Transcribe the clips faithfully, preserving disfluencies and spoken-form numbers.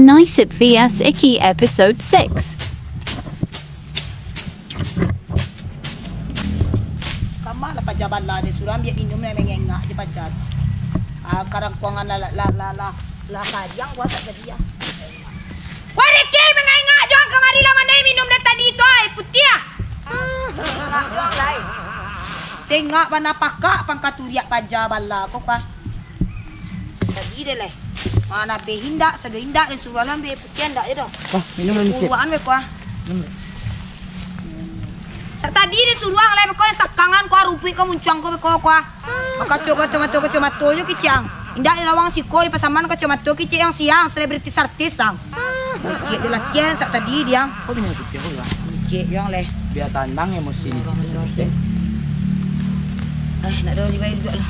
Nice at V S Icky episode six. Kama lah paja bala deh, surang biak minum lah, mangengak je paja. Ah, karangkuangan lah, lah, lah, lah, lah, lah kariang gua tak jadi ah. Wah, Riki, mangengak jo ang kamari lah, mano minum dari tadi tu, ai, putiah. Tengok bana pakak pangka turiak paja bala ko, Pak. Tadi deh leh. Mana beh indak, sado indak, dan suruah lah beh putiah indak je doh. Wah, minum lah, Cip. Buruan beh, Pak. Minum lah. Sak tadi deh suruah leh, beko sakangan ko, rumpuik ko, muncuang ko, beko, Pak. Bakaco-kaco mato-kaco mato jo kicik ang. Indak di lawang siko di pasaman kaco mato kicik ang siang, selebritis artis ang. Kicik jo lakian sak tadi diang. Kok bini kicik ko lah? Kicik jo ang leh. Biar tanang emosi ni, Cip, sebentar. Eh, nak dulu dibayar juga lah.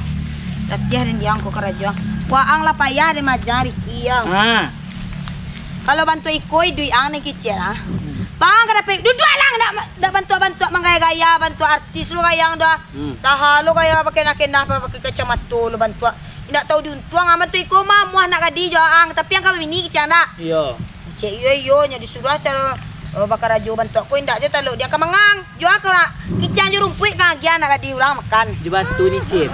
Latiah dan diang ko karajo. Waang lah payah dan majang Riki ang. Ha. Kalau bantuak iko iduik ang ni kicik lah. Bang, ka dapek duduak lang, nak, nak bantuak-bantuak manggaya-gaya, bantuak artis lu gayang doh. Hmm. Taha lo gaya pakai nak kenah, pakai kacamato lo bantuak. Indak tahu diuntuang, ah, bantuak iko mah muah nak gadi jo ang, tapi ang ka babini kicik ndak? Iyo. Kicik iyo, iyo, nyo disuruah caro, eh, bakarajo bantuak ko indak jo talok dia ka mangang. Jo ang ka kicik jo rumpuik ka agiah nak gadi urang makan. Jo batu ni, Cip.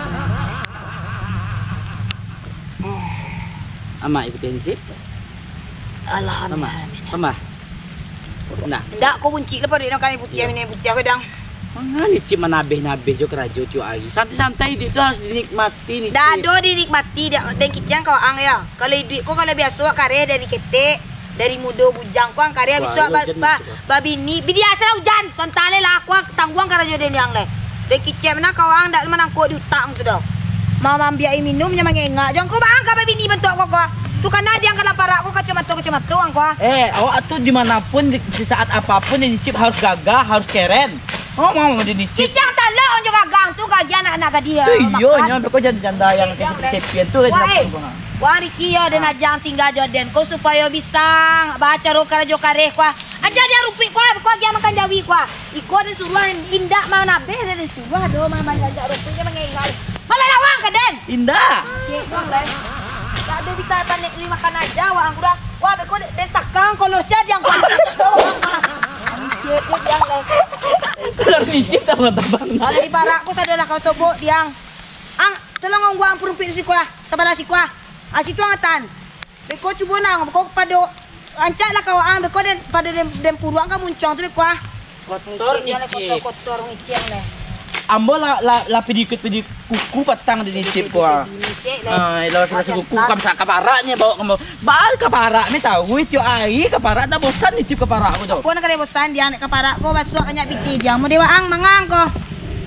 Amak ikutin, Cip. Alhamdulillah. Pamah. Pamah. Nah. Ndak, ko buncik lah paruik nak kami putiah, minum putiah ko dang. Manga licin manabeh-nabeh jo karajo tiok ari. Santai-santai iduik tu harus dinikmati, ni. Ndak ado dinikmati, dak, den kicik ang ka waang yo. Kalau iduik ko kalau biaso wak kareh dari ketek, dari mudo bujang ko ang kareh, biso wak ba-, ba-, babini, bini asal ujan, sontak leh lah, ko tangguang karajo den yang leh. Den kicik mah ka waang ndak manangkok di utak ang tu doh. Ma-, maambiak minum nyo mangengak, jo ang ko baang ka babini bantuak ko ko. Tu kana diang ka dalam parak ko kacamato-kacamato ang ko. Eh, awak tu dimanapun, di, di saat apapun, Nicip harus gagah, harus keren. Oh, mau di Nicip. Kicik ang talok ang jo gagah tu, gagiah anak-anak gadih. Tu iyo, nyo, beko janda-janda yang kayak sepian tu. Wah, eh. Wah, Riki yo, den aja ang tingga jo den ko supayo bisa bacaro karajo kareh ko. Aja diang rumpuik ko, beko agiah makan jawi ko. Iko den suruah indak manabeh, den suruah do ma-, manjajak rumpuiknyo mangengak. Malah lawang ka den. Indak. Cik, bang, lai. Dak ado bisa tanek li makan aja, wah, ang kuda. Wah, beko den sakang, kalau sia diang kan. Cik, diang, lai. Kalau Nicip tabang-tabang. Kalau di parak ko sadolah kau sobok, diang. Ang, tolong ang buang purupik di siko lah. Sabalah siko lah. Ah, situ ang atan. Beko cubo nang, beko pado, rancak lah ka waang, beko den, pado den, den puruak ka muncuang tu beko ah. Kotor Nicip. Kotor-kotor Nicip leh. Ambo lah, lah, lah pidikut-pidikut kuku patang di Nicip ko ah. Nicip leh. Ah, ilah rasa kuku kam sa kaparak nyo bawa ka ambo. Baa kaparak ni tahu, tiok ari kaparak dak bosan Nicip kaparak ko tu. Apo nak kada bosan diang, nek kaparak ko basuak banyak pitih diang. Mun di waang mangang ko.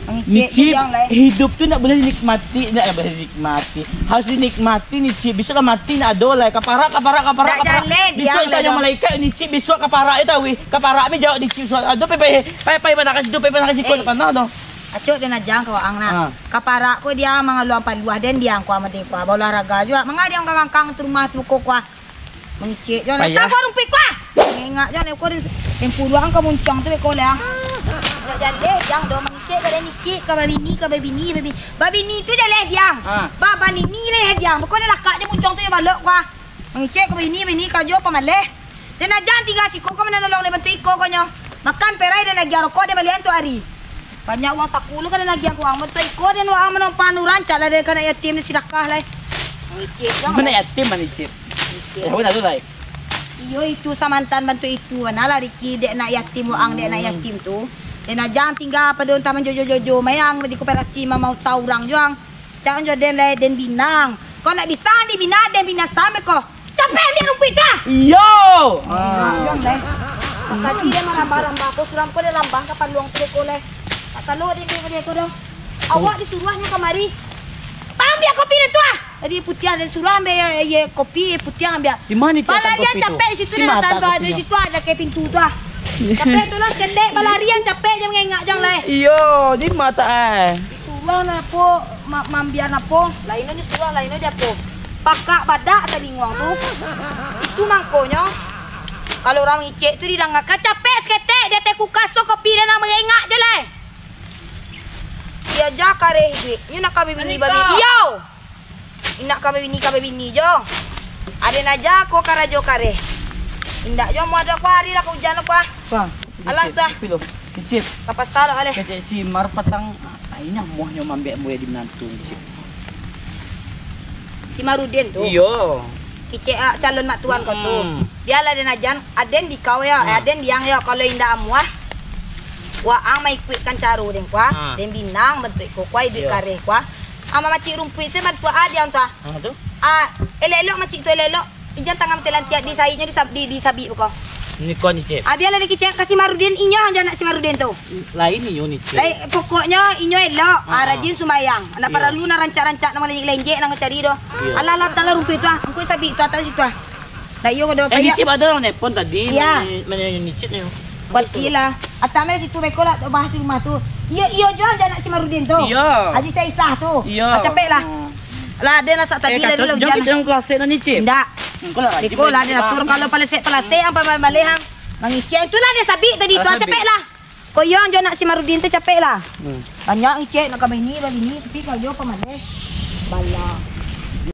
Mangicik Nicip, diang leh. Hidup tu ndak boleh dinikmati, ndak boleh dinikmati. Harus dinikmati Nicip. Bisuak lah mati ndak ado lai. Kaparak, kaparak, kaparak, ndak kaparak. Jaleh, bisuak diang ditanya leh, malaikat, Nicip, bisuak kaparak itu, wih. Kaparak mi jawab Nicip suatu. Aduh, pai, pai, pai, pai, mana ka situ, pai, mana ka situ, eh, tanah tu. Acok den aja ang ka waang nah. Ha. Kaparak ko diang mangaluang paluah den diang ko amat ko. Baolahraga juo. Manga diang ka ngangkang tu rumah tu ko ko. Mangicik jo. Payah. Tangguang rumpuik ko ah. Mangengak jo, leko den, den puruak ang ka muncuang tu beko leh ah. Dak jaleh diang do, mangicik ka den, icik ka babini, ka babini, babini. Babini tu jaleh diang. Ha. Ba-, banini leh diang. Beko den lakak jo muncuang tu jo balok ko ah. Mangicik ka babini, babini ka jo pamaleh. Den aja ang tingga siko ko, mano nolong den bantuak iko ko nyo. Makan perai den agiah rokok den balian tu ari. Banyak uang saku lu ka den agiah ko ang. Bantuak iko den waang manompa nu rancak lah den ka anak yatim ni sidakah lai. Mangicik jo. Anak yatim, mangicik. Mangicik. Eh, awak dah tu lai. Iyo, itu samantan bantuak itu. Manalah Riki dek anak yatim, waang dek anak yatim tu. Den aja ang tingga pado antah manjojo-jojo. Mayang di koperasi mamau tau urang jo ang. Cak jo den lai den bina ang. Kok ndak bisa ang dibina, den bina sampai ko. Capek ambiak rumpuik tu ah. Iyo. Ah. Tadi den marambah-rambah ko, suram ko den lambah ka paluang tu ko lai. Tak talu den, den, den ko doh. Awak disuruahnyo kamari. Ambiak kopi den tu ah. Tadi putiah den suruah ambiak, ye, ye, kopi, putiah ambiak. Di mana cetakan kopi tu? Balarian capek di situ, di mata datang tu, di situ aja ke pintu tu ah. Capek tu lah, kendek balarian capek, jangan mangengak, jangan lai. Iyo, di mata ai. Disuruah napo, ma-, maambiak napo? Lain nyo suruah, lain nyo apo? Pakak badak talinguang tu. Itu mangkonyo. Kalau urang mangicik tu didangakan capek saketek di ateh kulkas tu, kopi den nan mangengak je lai. Iyo ja kareh duit. Nyo nak ka babini, babini. Iyo. Indak ka babini, ka babini jo. Aden aja ko karajo kareh. Indak juo amuah doh, Kuah, ari lah ka ujan, Kuah. Bang, Alah, Cip, Kuah. Tapi lo, Cip. Ka pasa lo, aleh. Kecek si Mar patang, ah, ini amuahnyo mambek buah di minantu, Cip. Si Marudin tu? Iyo. Kecek, ah, calon mak tuan kau tu. Hmm. Bialah den ajan, aden di kau yo, eh, Ah. aden diang yo, kalau indak amuah, waang maikuikkan caro den, Kuah. Ah. Den binang bantuak iko, Kuah, iduik Iyo. kareh, Kuah. Ah, mamacik rumpuik se bantuak a diang tu, ah. Ah, tu? Ah, elok-elok macik tu, elok-elok. Ijan tangan telantiak di saiknyo di sab-, di, di sabik buko. Niko ni, Cip. Ah, bialah ni kecek ka si Marudin, inyo ajo anak si Marudin tu. Lain inyo ni, Cip. Lain, pokoknyo inyo elok, ah, Ah, ah. rajin sumbayang. Ndak Iyo. paralu nan rancak-rancak, nan lenjek-lenjek, nan cari doh. Iyo. Alah, alah, talah rumpuik tu, ah. Angkut sabik tu, atau situ, ah. Dah iyo ko doh, Eh, ni kayak Cip ado nan nelpon tadi, Iya. mana, mana ni Cip ni? Kuatiklah. Atau mah situ beko lah, bahas di rumah tu. Iyo, iyo juo ajo anak si Marudin tu. Iyo. Haji Saisah tu. Iyo. Ah, capeklah. Hmm. Lah, den lah sak tadi Eh, lah kato dulu jam ujan. Kita yang kelas nak ni, Cip. Ndak. Engkau lah, Beko lah, Cip, den atur. Bang. Kalau palasek-palasek, ang pamaleh-maleh, ang. Mangicek. Itulah den sabik tadi tu, Alah, ah, sabik. capeklah. Koyong jo anak si Marudin tu, capeklah. Hmm. Banyak ngicek nak ka bini, babini, tapi kalau jo pamaleh. Bala.